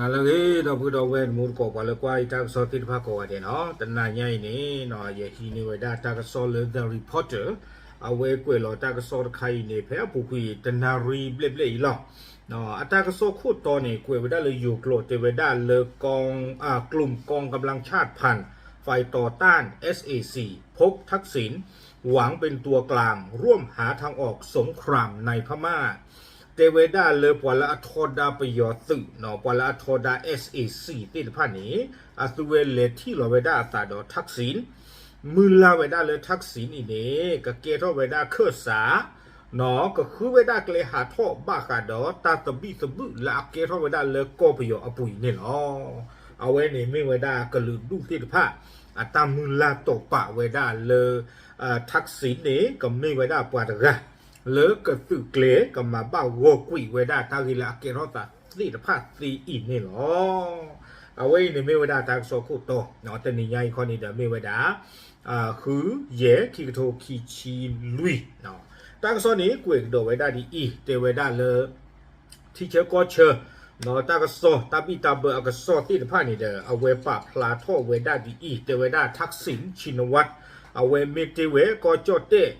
နၤလၢအဂ့ၤ ဒီပုၢ်ဒီဝဲၢ်တံၤသကိး ပှၤလၢကွၢ်ယတၢ်ကစီၣ်သ့ၣ်တဖၣ်ကိးဂၤဒဲးန့ၣ်, တနၤညါအံၤန့ၣ် ယဟံးန့ၢ်ဝဲဒၣ်တၢ်ကစီၣ်လၢ The Reporter, အဝဲကွဲးလီၤတၢ်ကစီၣ်တခါအံၤန့ၣ် ဖဲအပူၤကွံာ်တနၣ်ရံၣ်ဘျဲၣ်ဘျဲၣ်အံၤလီၤ. အတၢ်ကစီၣ်ခိၣ်တီန့ၣ် ကွဲးဝဲဒၣ်လၢယိၤကျိာ် တဲဝဲဒၣ်လၢ กลุ่มกองกำลังชาติพันธุ์ ฝ่ายต่อต้าน เอสเอซี พบทักษิณ หวังเป็นตัวกลางร่วมหาทางออกสงครามในพม่า တဲဝဲဒၣ်လၢပှၤလၢအထီဒါပယီၤသုး, ပှၤလၢအထီဒါ SAC သ့ၣ်တဖၣ်န့ၣ် အသုဝဲလဲၤထံၣ်လီၤဝဲဒၣ်အသးဒီး Thaksin, မုၢ်လၢ်ဝဲဒၣ်လၢ Thaksin အံၤန့ၣ် ကကဲထီၣ်ဝဲဒၣ်ခၢၣ်စး, ကဃုဝဲဒၣ်ကျဲဟးထီၣ်ဘၣ်ဃးဒီးတၢ်သဘံၣ်သဘုၣ်လၢအကဲထီၣ်ဝဲဒၣ်လၢကီၢ်ပယီၤအပူၤအံၤန့ၣ်လီၤ. အဝဲန့ၣ်မ့ၢ်ဝဲဒၣ်ကလုာ်ဒူၣ်သ့ၣ်တဖၣ် အတၢ်မုၢ်လၢ်တီာ်ပာ်ဝဲဒၣ်လၢ Thaksin န့ၣ် ကမ့ၢ်ဝဲဒၣ်ပှၤတဂၤ လၢကသုးကျဲၤ ကမၤဘၣ်ဂီၢ်ကွံာ်ဝဲဒၣ်တၢ်ဂ့ၢ်လၢအကဲထီၣ်သးသ့ၣ်တဖၣ်သ့အံၤန့ၣ်လီၤ. အဝဲအံၤန့ၣ်မ့ၢ်ဝဲဒၣ်တၢ်ကစီၣ်ခိၣ်တီ, တနံၤညါအံၤခီန့ၣ်ဒီးမ့ၢ်ဝဲဒၣ် ဃု ယဲၢ် ခံကထိခံဆံလွံၢ်, တၢ်ကစီၣ်န့ၣ် ကွဲးကဒီးဝဲဒၣ်ဒ်အံၤ တဲဝဲဒၣ်လၢ ထံဆၢကီၢ်ဆၢ တၢ်ကစီၣ် တၢ်ဘံၣ်တၢ်ဘၢအကစီၣ်သ့ၣ်တဖၣ်န့ၣ်ဒီး အဝဲပာ်ဖျါထီၣ်ဝဲဒၣ်ဒ်အံၤ တဲဝဲဒၣ် Thaksin Shinawatra အဝဲမ့ၢ်တ့ၢ်ဝဲကီၢ်ကၠီၣ်တဲၣ်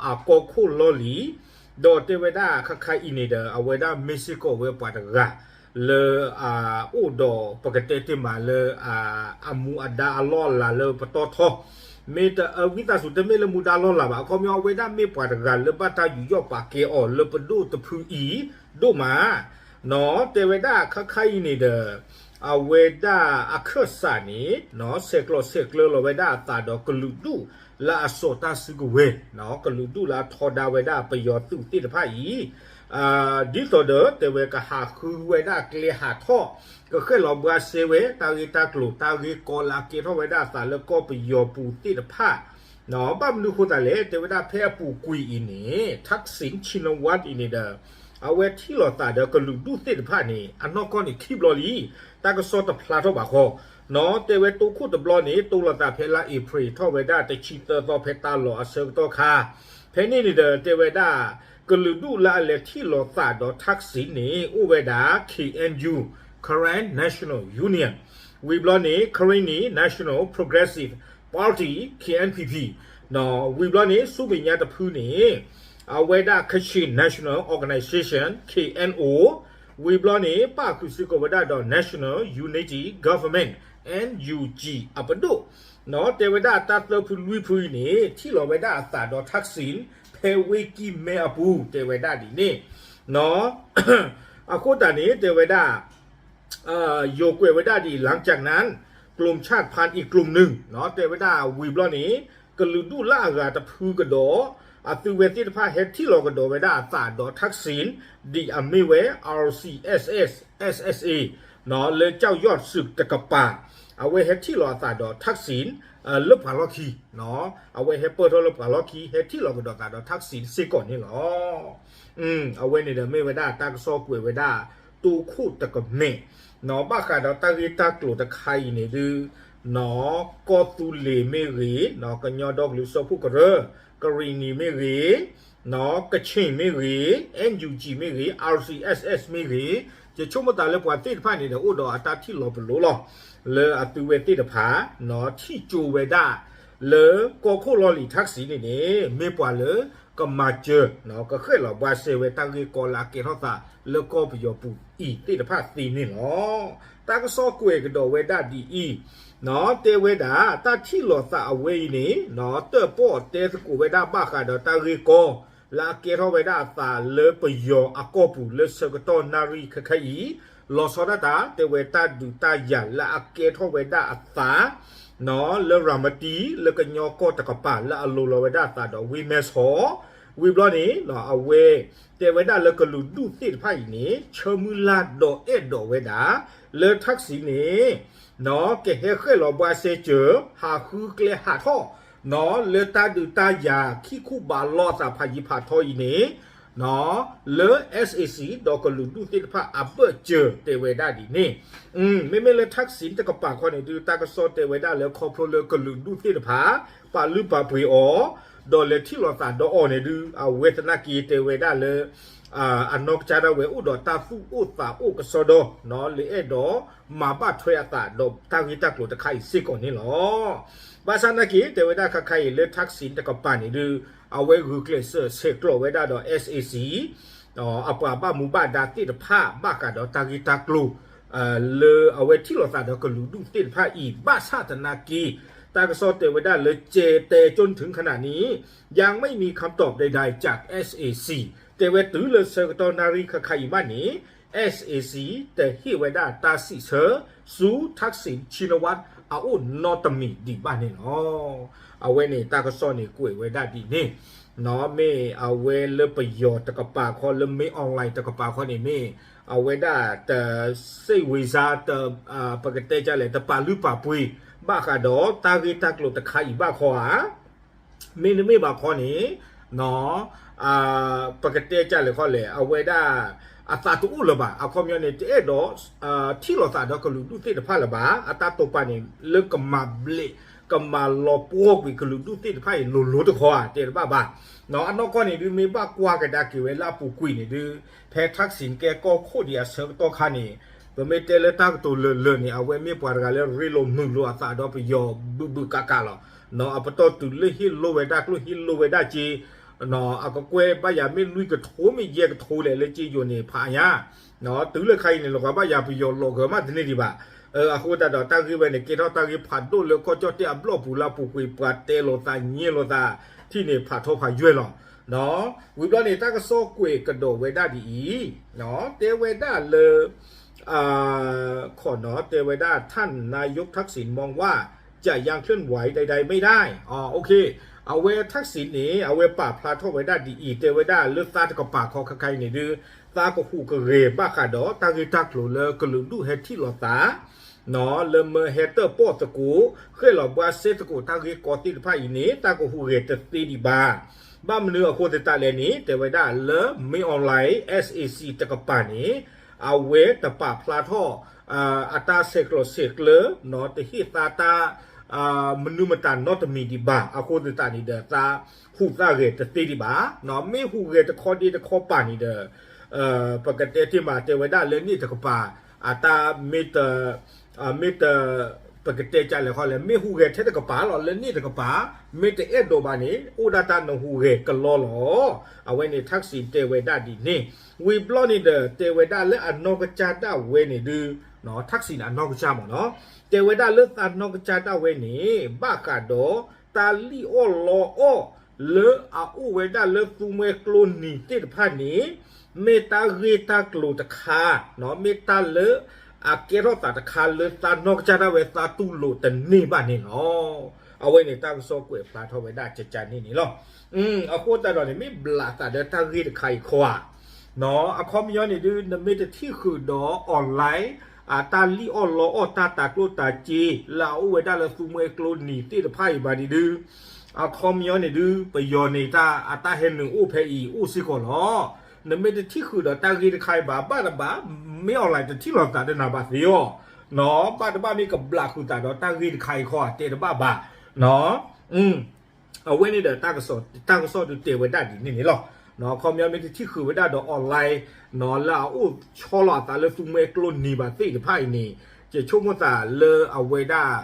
အကီၢ်ခိၣ်လီၢ်လံၤ, ဒီးတဲဝဲဒၣ်ခါခါအံၤန့ၣ်ဒီး အဝဲဒၣ်မ့ၢ်စ့ၢ်ကီးဝဲပှၤတဂၤ လၢအအိၣ်ဒီးပကတဲတ့ၢ်မးလၢ အမူအဒါအလီၢ်အလၤလၢပတီၢ်ထီ, မ့ၢ်တအၢဝံသးစူၤ တမ့ၢ်လၢမူဒါလီၢ်လၤဘၣ်, အခီပညီအဝဲဒၣ်မ့ၢ်ပှၤတဂၤလၢဘၣ်တၢ်ယူးယီၣ်ပာ်ကဲအီၤလၢပဒိၣ်တဖုအံၤဒိၣ်မး တဲဝဲဒၣ်ခါခါအံၤန့ၣ်ဒီး အဝဲဒၣ်အခၢၣ်စးန့ၣ် ဆဲးကျိးဆဲးကျၢလီၤဝဲဒၣ်အသးဒီးကလုာ်ဒူၣ်လၢအစိာ်တၢ်စုကဝဲၤ, ကလုာ်ဒူၣ်လၢအထီဒါဝဲဒၣ်ပယီၤသုးသ့ၣ်တဖၣ်အံၤ ဒ်သိးဒီးတဲဝဲကဟးဃုဝဲဒၣ်ကျဲဟးထီၣ် ကဃဲၣ်လီၤဘှါစဲဝဲ တၢ်ဂ့ၢ်တၢ်ကျိၤ တၢ်ဂ့ၢ်ကီလၢအကဲထီၣ်ဝဲဒၣ်အသးလၢကီၢ်ပယီၤပူၤသ့ၣ်တဖၣ် ဘၣ်မနုၤဃိသးလဲၣ် တဲဝဲဒၣ်ဖဲအပူၤကွံာ်အံၤန့ၣ် Thaksin Shinawatra အံၤန့ၣ်ဒီး အဝဲထံၣ်လိာ်သးဒီးကလုာ်ဒူၣ်သ့ၣ်တဖၣ်န့ၣ် အနီၢ်ကီၢ်န့ၣ်ခံဘျီလံ, တၢ်ကစီၣ်တဖျါထီၣ်ဘၣ်ဃီ, နီၢ်တဲဝဲတိခိၣ်တဘျီန့ၣ် တိလိာ်သးဖဲလါအ့ဖြ့ၣ်ထီၣ်ဝဲဒၣ်တဆံသၢသီဖဲတၢ်လီၢ်အဆၢကတီၢ်ခါ, ဖဲန့ၣ်န့ၣ်ဒီးတဲဝဲဒၣ် ကလုာ်ဒူၣ်လၢအလဲၤထံၣ်လိာ်သးဒီး Thaksin န့ၣ် အိၣ်ဝဲဒၣ် KNU, Karen National Union, ဝံၤဘျီန့ၣ် Karenni National Progressive Party, KNPP, ဝံၤဘျီန့ၣ် ဆူမဲာ်ညါတဖုန့ၣ် အဝဲဒၣ် Kachin National Organization, KNO, ဝံၤဘျီန့ၣ် ပၣ်ဃုာ်စ့ၢ်ကီးဝဲဒၣ်ဒီး National Unity Government, NUG အပဒိၣ်, တဲဝဲဒၣ်တၢ်သၢဖုလွံၢ်ဖုအံၤန့ၣ် ထံၣ်လီၤဝဲဒၣ်အသးဒီး Thaksin ဖဲဝ့ၢ်ကံၢ်မဲအပူၤ တဲဝဲဒၣ်ဒ်န့ၣ်, အဃိသတးန့ၣ် တဲဝဲဒၣ် ယိၤကွဲးဝဲဒၣ်ဒ်အံၤ หลังจากนั้น กลุ่มชาติพันธุ์อีกกลุ่มหนึ่ง တဲဝဲဒၣ်ဝံၤဘျီန့ၣ် ကလုာ်ဒူၣ်လၢအဂၤတဖုကဒီး အသုဝဲသ့ၣ်တဖၣ်ဟဲထံၣ်လီၤကဒီးဝဲဒၣ်အသးဒီး Thaksin ဒ်အမ့ၢ်ဝဲ RCSS/SSA လၢ ကျောက်ယွတ်စု တကပၤ အဝဲဟဲထံၣ်လီၤအသးဒီး Thaksin လၢပှၤလီၢ်ခံ, အဝဲဟဲပၢၢ်ထီၣ်လၢပှၤလီၢ်ခံ ဟဲထံၣ်လီၤကဒီးသးဒီး Thaksin စ့ၢ်ကီးန့ၣ်လီၤ. အဝဲန့ၣ်ဒီးမ့ၢ်ဝဲဒၣ်တၢ်ကစီၣ်ကွဲးဝဲဒၣ် တိခိၣ်တကမဲာ်, ဘၣ်ဃးဒီးတၢ်ဂ့ၢ်တၢ်ကျိၤတခါအံၤန့ၣ်ဒုး, ကီၢ်သူလ့ၤမ့ၢ်ဂ့ၤ, ကညီဒီကလုာ်စၢဖှိၣ်ကရၢ, ကရံၣ်နံၣ်မ့ၢ်ဂ့ၤ, ကခ့ၣ်မ့ၢ်ဂ့ၤ, NUG မ့ၢ်ဂ့ၤ, RCSS မ့ၢ်ဂ့ၤ, ယဆိကမိၣ်သးလၢပှၤသ့ၣ်တဖၣ်န့ၣ်ဒီး အိၣ်ဒီးအတၢ်ထံၣ်လီၤပလိာ်လီၤ, လၢအသုဝဲသ့ၣ်တဖၣ် ထံၣ်ကၠိဝဲဒၣ် လၢကီၢ်ခိၣ်လီၢ်လံၤ Thaksin န့ၣ်န့ၣ် မ့ၢ်ပှၤလၢကမၤစၢၤ ကဃဲၣ်လီၤဘှါစဲဝဲတၢ်ဂ့ၢ်ကီလၢအကဲထီၣ်သးလၢကီၢ်ပယီၤပူၤအံၤသ့ၣ်တဖၣ်သ့န့ၣ်လီၤ. တၢ်ကစီၣ်ကွဲးကဒီးဝဲဒၣ်ဒ်အံၤ, တဲဝဲဒၣ် တၢ်ထံၣ်လီၤသးအဝဲအံၤန့ၣ် တၢၣ်ပီၣ်တဲသကိးဝဲဒၣ်ဘၣ်ဃးဒီးတၢ်ဂ့ၢ်ကီ လၢအကဲထီၣ်ဝဲဒၣ်အသးလၢပယီၤအကီၢ်ပူၤလၢဆၢကတီၢ်နၣ်ရံၣ်ခဲခဲအံၤ, လီၤဆီဒၣ်တၢ် တဲဝဲတၢ်ဒုးတၢ်ယၤလၢအကဲထီၣ်ဝဲဒၣ်အသး လၢရၤမတံ လၢကညီကီၢ်တကပၤလၢအလိၤလီၤဝဲဒၣ်အသးဒီးဝ့ၢ်မဲၢ်ဆီး, ဝံၤဘျီန့ၣ် အဝဲ တဲဝဲဒၣ်လၢကလုာ်ဒူၣ်သ့ၣ်တဖၣ်အံၤန့ၣ် ဆၢမုၢ်လၢ်ဒီးအဲၣ်ဒိးဝဲဒၣ် လၢ Thaksin န့ၣ် ကဟဲဃဲၣ်လီၤဘှါစဲစၢၤ ဟးဃုကျဲဟးထီၣ် လၢတၢ်ဒုးတၢ်ယၤခံခူဘးလီအသးဖးယံၤဖးထီအံၤန့ၣ် လၢ SAC ဒီးကလုာ်ဒူၣ်သ့ၣ်တဖၣ်အဘၢၣ်စၢၤတဲဝဲဒၣ်ဒ်န့ၣ်, မ့မ့ၢ်လၢ Thaksin တကပၤခီန့ၣ်ဒုး တၢ်ကစီၣ်တဲဝဲဒၣ်လၢခီဖျိလၢကလုာ်ဒူၣ်သ့ၣ်တဖၣ် ပာ်လုၢ်ပာ်ပှ့ၤအီၤ ဒီးလဲၤထံၣ်လိာ်သးဒီးအီၤန့ၣ်ဒုး အဝဲသနာ်က့တဲဝဲဒၣ်လၢ အနီၢ်ကစၢ်ဒၣ်ဝဲအိၣ်ဒီးတၢ်သူၣ်အိၣ်သးအိၣ်ကစီဒီ လၢအဲၣ်ဒိးမၤဘၣ်ထွဲအသးဒီးတၢ်ဂ့ၢ်တၢ်ကျိၤတခါအံၤစ့ၢ်ကီးန့ၣ်လီၤ. ဘၣ်ဆၣ်နာ်က့ တဲဝဲဒၣ်ခါခါအံၤလၢ Thaksin တကပၤန့ၣ်ဒုး အဝဲဂုာ်ကျဲးစၢးဆဲးကျိးဝဲဒၣ်ဒီး SAC အပှၤဘၣ်မူဘၣ်ဒါသ့ၣ်တဖၣ် ဘၣ်ဃးဒီးတၢ်ဂ့ၢ်တၢ်ကျိၤ လၢအဝဲထံၣ်လိာ်သးဒီးကလုာ်ဒူၣ်သ့ၣ်တဖၣ်အံၤ ဘၣ်ဆၣ်သနာ်က့ တၢ်ကစီၣ်တဲဝဲဒၣ်လၢ ကဲတဲကၠိၣ်ထူခနၣ်န့ၣ် ယၤမ့ၢ်မံခမ်တီၣ်ဒဲဒၣ် ကၠး SAC တဲဝဲတုၤလၢဆၢကတီၢ်နၣ်ရံၣ်ခါခါအံၤမးန့ၣ် SAC တဟ့ၣ်ဝဲဒၣ်တၢ်စံးဆၢ ဆူ Thaksin Shinawatra အအိၣ်နီတမံၤဒံးဘၣ်န့ၣ်လီၤ. အဝဲန့ၣ်တၢ်ကစီၣ်န့ၣ်ကွဲးဝဲဒၣ်ဒ်န့ၣ် မ့ၢ်အဝဲလၢပယီၤတကပၤခီ လၢမ့ၢ် online တကပၤခီန့ၣ်မ့ၢ် အဝဲဒၣ်တ စိတ်ဝင်စား ပကတဲကၠၢ်လဲၣ် တပာ်လုၢ်ပာ်ပှ့ၤ ဘၣ်ဃးဒီးတၢ်ဂ့ၢ်တၢ်ကျိၤတခါအံၤဘၣ်ခီဧါ မ့တမ့ၢ်ဘၣ်ခီန့ၣ် ပကတဲကၠၢ်လဲၣ်ခီလဲၣ် အဝဲဒၣ် အသးတအိၣ်လၢၤဘၣ် အခီပညီန့ၣ် တအဲၣ်ဒိး ထံၣ်လိာ်သးဒီးကလုာ်ဒူၣ်သ့ၣ်တဖၣ်လၢၤဘၣ် အတၢ်တိာ်ပာ်န့ၣ် လၢကမၤဘျဲး ကမၤလီၤပှီၢ်ကွံာ်ကလုာ်ဒူၣ်သ့ၣ်တဖၣ်အံၤလိၤလိၤတခီဧါ တဲတဘၣ်ဘၣ်. အနီၢ်ကီၢ်န့ၣ်ဒုး မ့ၢ်ဘၣ်ကွၢ်ကဒါက့ၤဝဲလၢအပူၤကွံာ်န့ၣ်ဒုး ဖဲ Thaksin ကဲကီၢ်ခိၣ်ဒံးအဆၢကတီၢ်ခါန့ၣ် ပမ့ၢ်တဲလၢတၢ်ကတိၤလၢာ်လၢာ်န့ၣ် အဝဲမ့ၢ်ပှၤတဂၤလၢရ့လိာ်မုာ်လိာ်အသးဒီးပယီၤဘုးဘုးကးကးလီၤ. အပတီၢ်တုၤလၢဟ့ၣ်လိာ်ဝဲဒၣ်ကျိၣ်ဟ့ၣ်လိာ်ဝဲဒၣ်စ့ အကကွဲၢ်ဘၣ်ယၤမ့ၢ်လွံၢ်ကထိမ့ၢ်ယဲၢ်ကထိလဲၣ်လၢစ့ယိၤန့ၣ် ဖးညါ တုၤလၢခါအံၤန့ၣ် လီၤဂာ်ဘၣ်ယၤပယီၤလီၤဂာ်မးတန့ၢ်ဒံးဘၣ်. အဃိသတးဒီးတၢ်ဂ့ၢ်ဝဲန့ၣ် ကဲထီၣ်တၢ်ဂ့ၢ်ဖးဒိၣ်လၢကီၢ်ကၠီၣ်တဲၣ်အဘျီၣ်ပူၤလၢအပူၤကွံာ် ပှၤတဲလိာ်သးညံလိာ်သး ထံၣ်န့ၣ်ဖးထီဖးယွဲၢ်လီၤ. ဝံၤဘျီန့ၣ် တၢ်ကစီၣ်ကွဲးကဒီးဝဲဒၣ်ဒ်အံၤ တဲဝဲဒၣ်လၢ ခီၣ်နီၤ တဲဝဲဒၣ် ท่านนายกทักษิณมองว่าจะยังเคลื่อนไหวใดๆไม่ได้ โอเค အဝဲ Thaksin န့ၣ် အဝဲပာ်ဖျါထီၣ်ဝဲဒၣ်ဒ်အံၤ တဲဝဲဒၣ်လၢသးတကပၤခီခါခါအံၤန့ၣ်ဒုး သးကဟူးကဂဲၤဘၣ်ဃးဒီးတၢ်ဂ့ၢ်တၢ်ကျိၤလၢကလုာ်ဒူၣ်ဟဲထံၣ်လိာ်သး လၢမၢဟဲတၢၣ်ပီၣ်သကိး ဃဲၣ်လီၤဘှါစဲသကိးတၢ်ဂ့ၢ်ကီသ့ၣ်တဖၣ်အံၤန့ၣ် သးကဟူးဂဲၤတသ့ဒံးဘၣ်. ဘၣ်မနုၤအဃိသတးလဲၣ်န့ၣ် တဲဝဲဒၣ်လၢမ့ၢ် online SAC တကပၤန့ၣ် အဝဲတပာ်ဖျါထီၣ် အတၢ်ဆဲးကျိးဆဲးကျၢ တဟ့ၣ်သးတၢ် မနုၤမတၤနီတမံၤဒံးဘၣ်. အဃိသတးန့ၣ်ဒီး သးဟူးသးဂဲၤတသ့ဒံးဘၣ်. မ့ၢ်ဟူးဂဲၤတခီဒ့တခီပၤန့ၣ်ဒီး ပကတဲတ့ၢ်မး တဲဝဲဒၣ်လၢန့ၣ်တကပၤ အတၢ်မ့ၢ်တ မ့ၢ်တ ပကတဲကလဲၣ်ခီလဲၣ် မ့ၢ်ဟူးဂဲၤထဲတကပၤလီၤ လၢန့ၣ်တကပၤ မ့ၢ်တအဲၣ်ဒိးဘၣ်န့ၣ် အိၣ်ဒၣ်တၢ်နဟူးဂဲၤကလီလီၤ. အဝဲန့ၣ် Thaksin တဲဝဲဒၣ်ဒ်န့ၣ် ဝံၤဘျီန့ၣ်ဒီး တဲဝဲဒၣ်လၢအနီၢ်ကစၢ်ဒၣ်ဝဲန့ၣ်ဒုး Thaksin အနီၢ်ကစၢ်မ့ၢ်နီၤ တဲဝဲဒၣ်လၢသးနီၢ်ကစၢ်ဒၣ်ဝဲန့ၣ် ဘၣ်ဃးဒီး တၢ်လံၣ်အီၣ်လီအီၣ် လၢအအိၣ်ဝဲဒၣ်လၢသူမှဲကျိနံၤသ့ၣ်တဖၣ်န့ၣ် မ့ၢ်တၢ်ဂ့ၢ်တၢ်ကျိၤတခါ မ့ၢ်တၢ်လၢ အကဲထီၣ်သးတခါလၢသးနီၢ်ကစၢ်ဒၣ်ဝဲသးတူၢ်လိာ်တန့ၢ်ဘၣ်န့ၣ်လီၤ. အဝဲန့ၣ်တၢ်ကစီၣ်ကွဲးဖျါထီၣ်ဝဲဒၣ်ကကန့ၣ်န့ၣ်လီၤ. အဃိသတးဒီးန့ၣ် မ့ၢ်ဘျးသးဒီးတၢ်ဂ့ၢ်တခါအံၤခီဧါ အခီပညီန့ၣ်ဒုး နမ့ၢ်တထံၣ်ဃုာ်ဒီး online အတၢ်လံၣ်အီၣ်လီအီၣ်တၢ်တၤကျိၣ်တၤစ့ လၢအအိၣ်ဝဲဒၣ်လၢသူမှဲကျိနံၤသ့ၣ်တဖၣ်အံၤဘၣ်န့ၣ်ဒုး အခီပညီန့ၣ်ဒုး ပယီၤန့ၣ်တၢ်အတၢ်ဟဲနုာ်အိၣ်ဖဲအံၤအိၣ်စ့ၢ်ကီးလီၤ. နမ့ၢ်တထံၣ်ဃုာ်ဒီးတၢ်ဂ့ၢ်တခါအံၤဘၣ် ဘၣ်တဘၣ် မ့ၢ် online တထံၣ်လိာ်သးဒီးနၤဘၣ်သ့အီၤ ဘၣ်တဘၣ်မ့ၢ်ကဘျးဃုာ်သးဒီးတၢ်ဂ့ၢ်တခါအံၤခီဧါ တဲတဘၣ်ဘၣ် အဝဲန့ၣ်ဒီး တၢ်ကစီၣ်ဒုးတဲဝဲဒၣ်ဒ်န့ၣ်န့ၣ်လီၤ. အခီပညီမ့ၢ်တထံၣ်ဃုာ်ဝဲဒၣ်ဒီး online လၢအအိၣ်ဆီလီၤအသးလၢသူမှဲကျိနံၤဘၣ်သ့ၣ်တဖၣ်အံၤန့ၣ် ယဆိကမိၣ်သးလၢအဝဲဒၣ်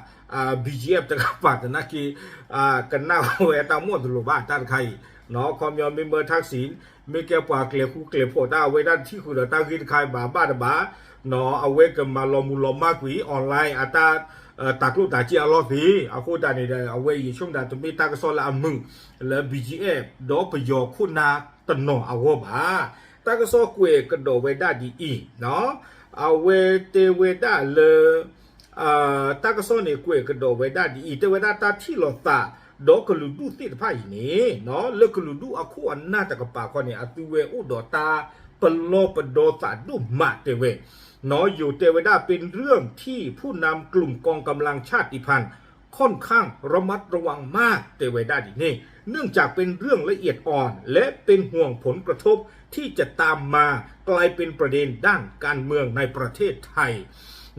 BGF တကပၤသနာ်က့ ကနၣ်ဝဲတၢ်မိၣ်တလိၤဘၣ်တၢ်တခါအံၤ အခီပညီမ့ၢ်မၢ Thaksin မ့ၢ်ကဲပှၤကျဲၤဃူကျဲၤဖိးတၢ် အဝဲဒၣ်တထံၣ်ဃုာ်ဒီးတၢ်ဂ့ၢ်တခါအံၤဘၣ် ဘၣ်တဘၣ် အဝဲကမၤလီၤမုၢ်လီၤမၢ်ကွံာ် online အတၢ် တၤကျိၣ်တၤစ့အလီၢ်သ့ အဃိသတးန့ၣ်ဒီး အဝဲယဆိကမိၣ်တၢ်တမ့ၢ်တၢ်ကစီၣ်လၢအမုာ် လၢ BGF ဒီးပယီၤခိၣ်နၢ်တနီၤအဂီၢ်ဘၣ်. တၢ်ကစီၣ်ကွဲးကဒီးဝဲဒၣ်ဒ်အံၤ အဝဲတဲဝဲဒၣ်လၢ တၢ်ကစီၣ်န့ၣ်ကွဲးကဒီးဝဲဒၣ်ဒ်အံၤ တဲဝဲဒၣ်တၢ်ထံၣ်လိာ်သး ဒီးကလုာ်ဒူၣ်သ့ၣ်တဖၣ်အံၤန့ၣ် လၢကလုာ်ဒူၣ်အခိၣ်အနၢ်တကပၤခီန့ၣ် အသုဝဲအိၣ်ဒီးတၢ်ပလီၢ်ပဒီသးဒိၣ်မးတဲဝဲ ယိၤတဲဝဲဒၣ် เป็นเรื่องที่ผู้นำกลุ่มกองกำลังชาติพันธุ์ ค่อนข้างระมัดระวังมาก တဲဝဲဒၣ်ဒ်န့ၣ် เนื่องจากเป็นเรื่องละเอียดอ่อน และเป็นห่วงผลกระทบที่จะตามมา กลายเป็นประเด็นด้านการเมืองในประเทศไทย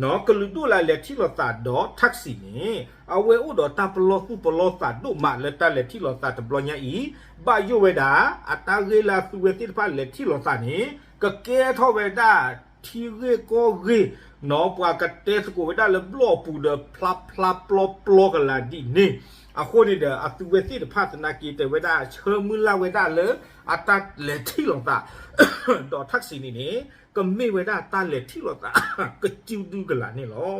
ကလုာ်ဒူၣ်လၢအလဲၤထံၣ်လိာ်သးဒီး Thaksin န့ၣ် အဝဲအိၣ်ဒီးတၢ်ပလီၢ်သူၣ်ပလီၢ်သးဒိၣ်မးလၢတၢ်လဲၤထံၣ်လိာ်သးတဘျီညါအံၤ, ဘၣ်ယိၣ်ဝဲဒၣ် အတၢ်ဂ့ၢ်လၢအသုဝဲသ့ၣ်တဖၣ်လဲၤထံၣ်လိာ်သးန့ၣ် ကကဲထီၣ်ဝဲဒၣ် ထံဂ့ၢ်ကီၢ်ဂ့ၢ် နီၢ် ပှၤကတဲသကိးဝဲဒၣ်လၢဘျီၣ်အပူၤဒီးဖျါဖျါပျီပျီကလာ်ဒ်န့ၣ်, အဃိန့ၣ်ဒီး အသုဝဲသ့ၣ်တဖၣ်သနာ်က့ တဲဝဲဒၣ်ဆၢမုၢ်လၢ်ဝဲဒၣ်လၢ အတၢ်လဲၤထံၣ်လိာ်သး ဒီး Thaksin န့ၣ်န့ၣ် ကမ့ၢ်ဝဲဒၣ်တၢ်လဲၤထံၣ်လိာ်သး ကစုဒုကလာ်န့ၣ်လီၤ.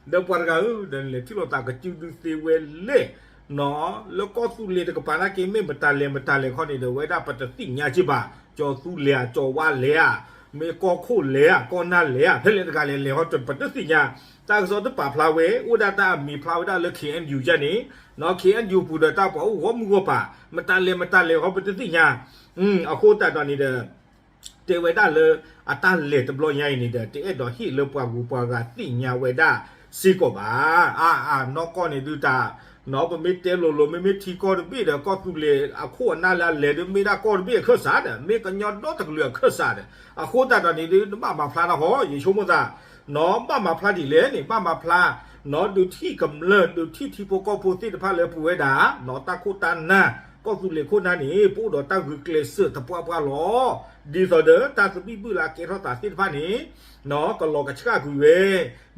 ဒီးပှၤတဂၤဧၢ, ဒီးလဲၤထံၣ်လိာ်သးကစုဒုသ့ဝဲလဲၣ် နီၢ် လၢကီၢ်သူလ့ၤတကပၤနာ်က့ မ့ၢ်မတၤလဲၣ်မတၤလဲၣ်ခီန့ၣ်ဒီး ဝဲဒၣ်ပတသ့ၣ်ညါက့ဘၣ်, ကၠီၤသူလဲၣ်ဧါ, ကၠီၤဝါလဲၣ်ဧါ, မ့ၢ်ကီၢ်ခိၣ်လဲၣ်ဧါ, ကီၢ်နၢ်လဲၣ်ဧါ, ဖဲလဲၣ်တဂၤလဲၣ်လဲၣ်ဟီ ပတသ့ၣ်ညါ, တၢ်ကစီၣ်တပာ်ဖျါဝဲ အိၣ်ဒၣ်တၢ်အမံၤဖျါဝဲဒၣ်လၢ K N U ယါန့ၣ်, နီၢ် K N U ပူၤဒီးတၢ်ပှၤအိၣ်ဂီၢ်မုၢ်ဂီၢ်ပၤ, မတၤလဲၣ်မတၤလဲၣ်ဟီ ပတသ့ၣ်ညါ, အဃိသတးဒီးန့ၣ်ဒီး တဲဝဲဒၣ်လၢ အတၢ်လဲၤတဘျီညါအံၤန့ၣ်ဒီး တအဲၣ်ဒိးဟ့ၣ်လၢပှၤဂုၤပှၤဂၤသ့ၣ်ညါဝဲဒၣ်စ့ၢ်ကီးဘၣ်. အါအါ နီၢ်ကီၢ်န့ၣ်ဒုးတၢ်, နီၢ် ပမ့ၢ်တဲလိၤလိၤ မ့မ့ၢ်ထံကီၢ်တဘ့ၣ်ဒီး ကီၢ်သူလ့ၤအခိၣ်အနၢ်လၢအလဲၤဒုး မ့ၢ်ဒၣ်ကီၢ်တဘ့ၣ်အခၢၣ်စးဒီး မ့ၢ်ကညီဒီတကလုာ်အခၢၣ်စးဒီး အဃိသတးဒီးန့ၣ်ဒုး နဘၣ်မၤဖျါတၢ်ဃီ ယဆိကမိၣ်သး, နီၢ် ဘၣ်မၤဖျါဒ်လဲၣ်န့ၣ် ဘၣ်မၤဖျါ, နီၢ် ဒုးထံၣ်ကမျၢၢ် ဒုးထံၣ်ထံဖိကီၢ်ဖိသ့ၣ်တဖၣ်လၢပဝဲဒၣ် နီၢ် တၢ်ခိၣ်တၢ်နၢ် ကီၢ်သူလ့ၤခိၣ်နၢ်န့ၣ် ပအိၣ်ဒီးတၢ်ဂုာ်ကျဲးစၢးသပှၢ်ပှၢ်လီၤ. ဒ်သိးဒီးတၢ်သဘံၣ်ဘုၣ်လၢအကဲထီၣ်သးသ့ၣ်တဖၣ်န့ၣ် နီၢ် ကလီၤကဆှၣ်ကွံာ်ဝဲ,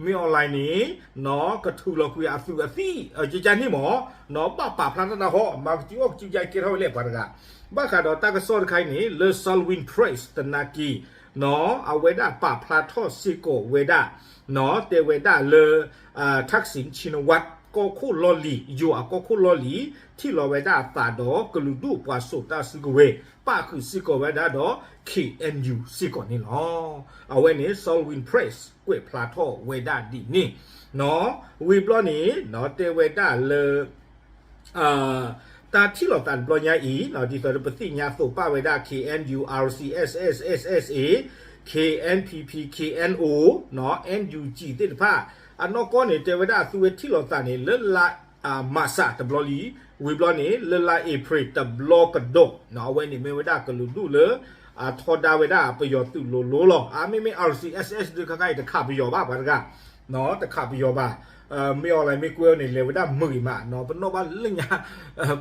မ့ၢ် online န့ၣ် နီၢ် ကထုးလီၤကွံာ်အသူးအသ့ၣ် ကကန့ၣ်မ့ၢ်, နီၢ် ဘၣ်ပာ်ဖျါတၢ်တၢ်ဃီ မၤကစုအီၣ်ကစုယါကဲထီၣ်ဝဲလဲၣ်ပှၤတဂၤ, ဘၣ်ဃးဒီးတၢ်ကစီၣ်တခါအံၤန့ၣ် လၢ Salween Press သနာ်က့ နီၢ် အဝဲဒၣ်ပာ်ဖျါထီၣ်စ့ၢ်ကီးဝဲဒၣ်, နီၢ် တဲဝဲဒၣ်လၢ Thaksin Shinawatra ကီၢ်ခိၣ်လီၢ်လံၤ ယိၤအကီၢ်ခိၣ်လီၢ်လံၤ ထံၣ်လီၤဝဲဒၣ်အသးဒီးကလုာ်ဒူၣ်ပှၤစိာ်တၢ်စုကဝဲၤ ပၣ်ဃုာ်စ့ၢ်ကီးဝဲဒၣ်ဒီး K N U စ့ၢ်ကီးန့ၣ်လီၤ. အဝဲန့ၣ် Salween Press ကွဲးဖျါထီၣ်ဝဲဒၣ်ဒ်န့ၣ်, နီၢ် ဝံၤဘျီန့ၣ် နီၢ် တဲဝဲဒၣ်လၢ တၢ်ထံၣ်လိာ်သးတဘျီညါအံၤ ဒ်သိးဒီးပသ့ၣ်ညါသိးပာ်ဝဲဒၣ် K N U, R C S S, S S A, K N P P, K N O, N U G သ့ၣ်တဖၣ် အနီၢ်ကီၢ်န့ၣ် တဲဝဲဒၣ်အသုဝဲထံၣ်လိာ်သးန့ၣ် လၢလါ မၢ်ၡးတဘျီလံ, ဝံၤဘျီန့ၣ် လၢလါအ့ဖြ့ၣ်တဘျီကဒီး, အဝဲန့ၣ်မ့ၢ်ဝဲဒၣ်ကလုာ်ဒူၣ်လၢ အထီဒါဝဲဒၣ်ပယီၤသုးလိၤလိၤလီၤ. အမ့မ့ၢ် R C S S ဒုးခါခါအံၤတခးပယီၤဘၣ်ပှၤတဂၤ တခးပယီၤဘၣ်, မ့ၢ် online မ့ၢ်ကွဲးအီၤန့ၣ် လဲၤဝဲဒၣ်မုာ်ဂ့ၤမး, ပနီၣ်ဘၣ်လၢညါ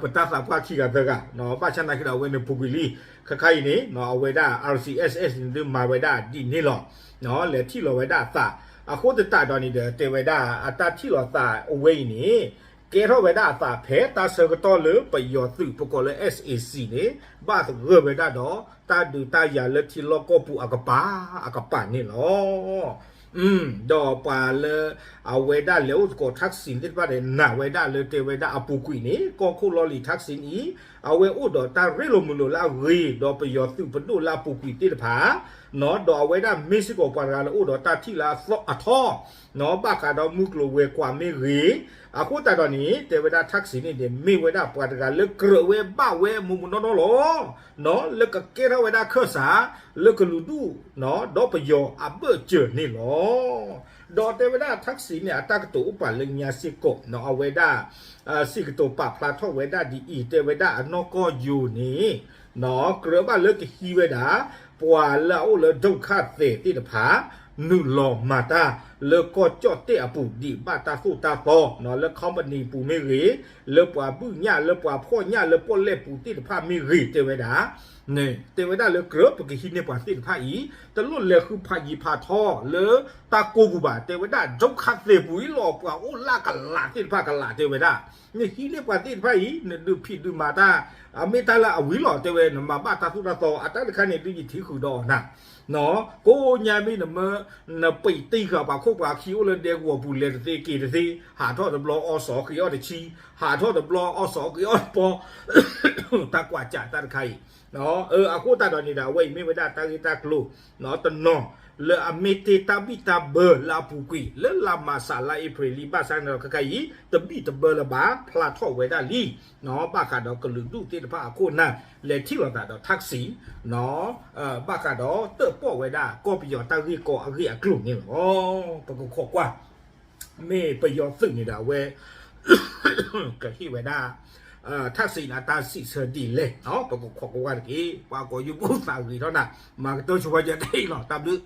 ပတၢ်သးပှၢ်ခံဂၤသၢဂၤ, ဘၣ်ဆၣ်နာ်က့ဒီးအဝဲန့ၣ်ပူၤကွံာ်လံ, ခါခါအံၤန့ၣ် အဝဲဒၣ် R C S S န့ၣ်ဒုးမၤဝဲဒၣ်ဒ်န့ၣ်လီၤ, လဲၤထံၣ်လီၤဝဲဒၣ်အသး, အဃိသတးဒီးန့ၣ်ဒီး တဲဝဲဒၣ်အတၢ်ထံၣ်လိာ်သးအဝဲအံၤန့ၣ် ကဲထီၣ်ဝဲဒၣ်အသးဖဲတၢ်ဆၢကတီၢ်လၢပယီၤသုး ပကိးလၢ S A C န့ၣ် ဘၣ်သဂၢၢ်ဝဲဒၣ်ဒီး တၢ်ဒုးတၢ်ယၤလၢထံလီၢ်ကီၢ်ပူၤအကပၤ အကပၤန့ၣ်လီၤ. ဒီးပှၤလၢ အဝဲဒၣ်လဲၤအိၣ်သကိး Thaksin သ့ၣ်တဖၣ်န့ၣ် နာ်ဝဲဒၣ်လၢတဲဝဲဒၣ်အပူၤကွံာ်န့ၣ် ကီၢ်ခိၣ်လီၢ်လံၤ Thaksin အံၤ အဝဲအိၣ်ဒီးတၢ်ရ့လိာ်မုာ်လိာ်လၢအဂ့ၤ ဒီးပယီၤသုးပဒိၣ်လၢအပူၤကွံာ်သ့ၣ်တဖၣ် ဒီးအဝဲဒၣ်မ့ၢ်စ့ၢ်ကီးပှၤတဂၤလၢအိၣ်ဒီးတၢ်ထံၣ်လၢအထီ ဘၣ်ဃးဒီးမုၢ်ကျိၤဝဲၤကွာ်မ့ၢ်ဂ့ၤ, အဃိသတးဒီးန့ၣ် တဲဝဲဒၣ် Thaksin န့ၣ်န့ၣ် မ့ၢ်ဝဲဒၣ်ပှၤတဂၤလၢကြၢးဝဲဘၣ်ဝဲမူးမူးနီၢ်နီၢ်လီၤ. လၢကကဲထီၣ်ဝဲဒၣ်ခၢၣ်စး လၢကလုာ်ဒူၣ် ဒီးပယီၤအဘၢၣ်စၢၤန့ၣ်လီၤ. ဒီးတဲဝဲဒၣ် Thaksin န့ၣ် အတၢ်ကတိၤအိၣ်ပာ်လၢညါစ့ၢ်ကီး အဝဲဒၣ် စံးကတိၤပာ်ဖျါထီၣ်ဝဲဒၣ်ဒ်အံၤ တဲဝဲဒၣ်အနီၢ်ကီၢ်ယိၤန့ၣ် ကြၢးဘၣ်လၢကဟံးဝဲဒၣ် ပှၤလၢအအိၣ်လၢ ဒုက္ခသည် သ့ၣ်တဖၣ် နုာ်လီၤမၤတၢ်လၢကီၢ်ကၠီၣ်တဲၣ်အပူၤ ဒ်ဘၣ်တၢ်သိၣ်တၢ်သီ လၢ company ပူၤမ့ၢ်ဂ့ၤ, လၢပှၤဘုၣ်ညၣ် လၢပှၤဖှီၣ်ညၣ် လၢပီၣ်လဲၣ်ပူၤသ့ၣ်တဖၣ်မ့ၢ်ဂ့ၤ တဲဝဲဒၣ် တဲဝဲဒၣ်လၢကြၢးပကဟံးန့ၢ်ပှၤသ့ၣ်တဖၣ်အံၤ တလိၣ်လဲၤဃုဖးယံၤဖးထီလၢတၢ်ကိးပူၤဘၣ် တဲဝဲဒၣ် ဒုက္ခသည် ပူၤအံၤလီၤ ပှၤအိၣ်လၢကလးသ့ၣ်တဖၣ်ကလးတဲဝဲဒၣ် နဟံးန့ၢ်ပှၤသ့ၣ်တဖၣ်အံၤ နဒုးဖံးဒုးမၤတၢ် အမ့ၢ်တၢ်လၢအဝံၤလီၤ တဲဝဲ နမၤဘၣ်တၢ်သိၣ်တၢ်သီ အတၢ်တခါန့ၣ် ဒုးယထံၣ်ဃုာ်ဒီးအီၤနၤ ကိးညါမ့ၢ်နမၢ နပံးတံၢ်ဃာ်ပှၤခိၣ်ပှၤခံအိၣ်လၢဒဲကဝီၤပူၤလဲၤတသ့က့ၤတသ့ ဟးထီၣ်တဘျီအီစီၤဃ့အီၣ်တဆံ ဟးထီၣ်တဘျီအီစီၤဃ့အီၣ်တပီ တၢ်ကွၢ်စးတၢ်တခါအံၤ အဃိသတးဒီးန့ၣ်ဒီး အဝဲအံၤမ့ၢ်ဝဲဒၣ်တၢ်ဂ့ၢ်တၢ်ကျိၤ တနီၤ လၢအမ့ၢ်တ့ၢ်တၢ်ဘံၣ်တၢ်ဘၢလၢအပူၤကွံာ် လၢလါမၢ်ၡးလါအ့ဖြ့ၣ်လံ ဘၣ်ဆၣ်န့ၣ်ဒီးခဲခါအံၤ တဘံၣ်တဘၢလၢၤဘၣ် ဖျါထီၣ်ဝဲဒၣ်လံ ဘၣ်ဃးဒီးကလုာ်ဒူၣ်သ့ၣ်တဖၣ်အခိၣ်အနၢ် လဲၤထံၣ်လိာ်သးဒီး Thaksin ဘၣ်ဃးဒီးတၢၣ်ပီၣ်ဝဲဒၣ် ကီၢ်ပယီၤတၢ်ဂ့ၢ်ကီအဂ့ၢ်အကျိၤန့ၣ်လီၤ. ပကခိးကွၢ် မ့ၢ်ပယီၤသုးန့ၣ်ဒီးအဝဲ ကဟ့ၣ်ဝဲဒၣ် Thaksin အတၢ်စံးဆၢဒ်လဲၣ် ပကခိးကွၢ်တက့ၢ်. ပှၤကိးယူၤဘူၣ်သးဂ့ၤထီၣ်နၤ မၤကတၢၢ်ဆိပှၤကတၢၢ်အံၤလီၤ တၢ်ဘျုး